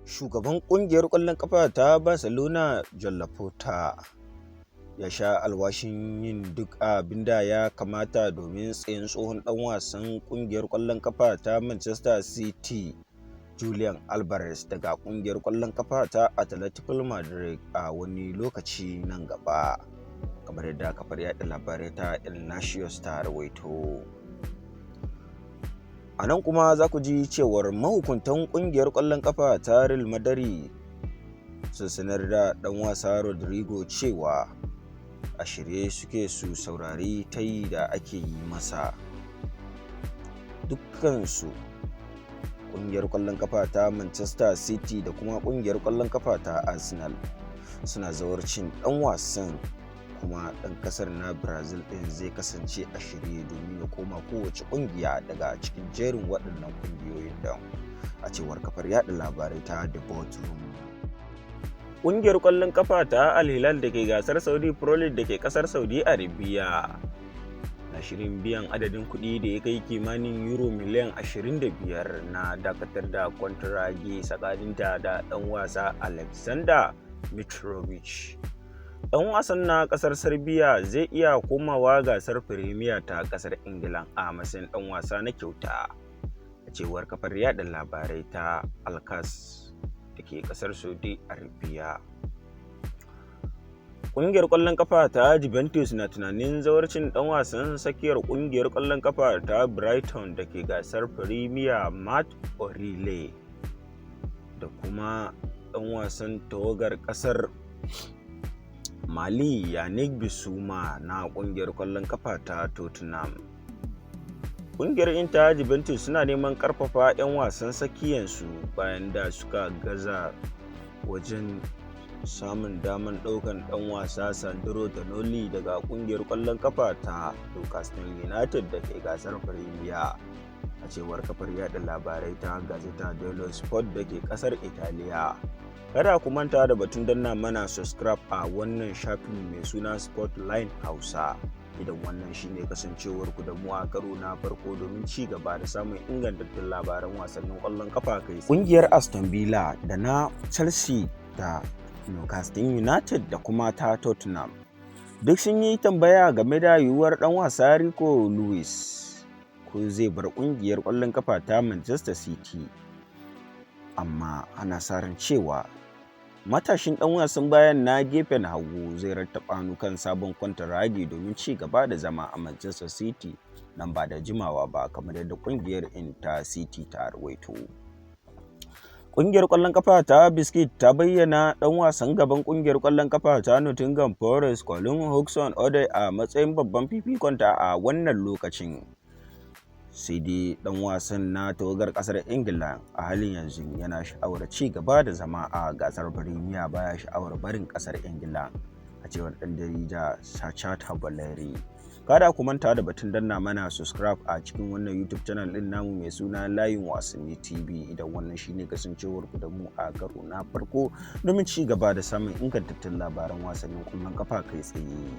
Shugaban ƙungiyar ƙwallon ƙafa ta Barcelona Joan Laporta ya sha alwashin yin duk abin da ya kamata domin tsayen tsohon ɗan wasan ƙungiyar ƙwallon ƙafa ta Manchester City Julian Alvarez daga ƙungiyar ƙwallon ƙafa ta Atletico Madrid a wani lokaci nan gaba, kamar yadda kafar yaɗa labarai ta El Nacios ta rawaito. A nan kuma za ku ji cewar mahukuntan ƙungiyar ƙwallon ƙafa ta Real Madrid sun sanar da ɗan wasa Rodrygo cewa a shirye suke su saurari tayi da ake yi masa. Dukkansu ƙungiyar ƙwallon ƙafa ta Manchester City da kuma ƙungiyar ƙwallon ƙafa ta Arsenal suna zawarcin ɗan wasan, kuma ɗan ƙasar na Brazil ɗin zai kasance a shirye domin ya koma kowace ƙungiya daga cikin jerin waɗannan ƙungiyoyin ɗin, a cewar kafar yaɗa labarai ta The Boardroom. Ƙungiyar ƙwallon ƙafa ta Al Hilal da ke gasar Saudi Pro League da ke ƙasar Saudi Arabia na shirin biyan adadin kuɗi da ya kai kimanin euro miliyan 25 na dakatar da kwantiragi tsakaninta da ɗan wasa Alexander Mitrovic. Ɗan wasan na ƙasar Serbia zai iya komawa gasar Premier ta ƙasar Ingila a matsayin ɗan wasa na kyauta, a cewar kafar yaɗa labarai ta Al-Kass da ke ƙasar Saudi Arabia. Ƙungiyar ƙwallon ƙafa ta Juventus na tunanin zawarcin ɗan wasan tsakiyar ƙungiyar ƙwallon ƙafa ta Brighton da ke gasar Premier Matt O'Riley da kuma ɗan wasan tawagar ƙasar Mali Yannick Bissouma na ƙungiyar ƙwallon ƙafa ta Tottenham. Ƙungiyar Inter Juventus suna neman ƙarfafa 'yan wasan tsakiyansu bayan da suka gaza wajen samun damar ɗaukar ɗan wasa Sandro Tonali daga ƙungiyar ƙwallon ƙafa ta Newcastle United da ke gasar Premier, a cewar kafar yaɗa labarai ta Gazzetta dello Sport da ke ƙasar Italiya. Kada ku manta da batun danna mana subscribe a wannan shafin mai suna Sportline Hausa, idan wannan shine kasancewar ku da mu a karo na farko, domin ci gaba da samun ingantattun labaran wasannin ƙwallon kafa kai. Ƙungiyar Aston Villa da na Chelsea da Newcastle United da kuma ta Tottenham duk sun yi tambaya game da yiwuwar ɗan wasa Rico Lewis ko zai bar ƙungiyar ƙwallon kafa ta Manchester City. Amma ana sa ran cewa matashin ɗan wasan bayan na gefen hagu zai rattaba hannu kan sabon kwantaragi domin ci gaba da zama a Manchester City nan ba da jimawa ba, kamar yadda ƙungiyar Inter City ta rawaito. Ƙungiyar ƙwallon kafa ta Besiktas ta bayyana ɗan wasan gaban ƙungiyar ƙwallon kafa ta Nottingham Forest Callum Hudson-Odoi a matsayin babban fifikonta a wannan lokacin. Sai dai ɗan wasan na tawagar ƙasar Ingila a halin yanzu yana sha'awar ci gaba da zama a gasar Premier, baya sha'awar barin ƙasar Ingila, a cewar ɗan jarida Sachata Valeri. Kada ku manta da batun danna mana subscribe a cikin wannan YouTube channel ɗin namu mai suna Layin Wasanni TV, idan wannan shine kasancewar ku da mu a karo na farko, domin ci gaba da samun ingantattun labaran wasannin ƙwallon kafa kai tsaye.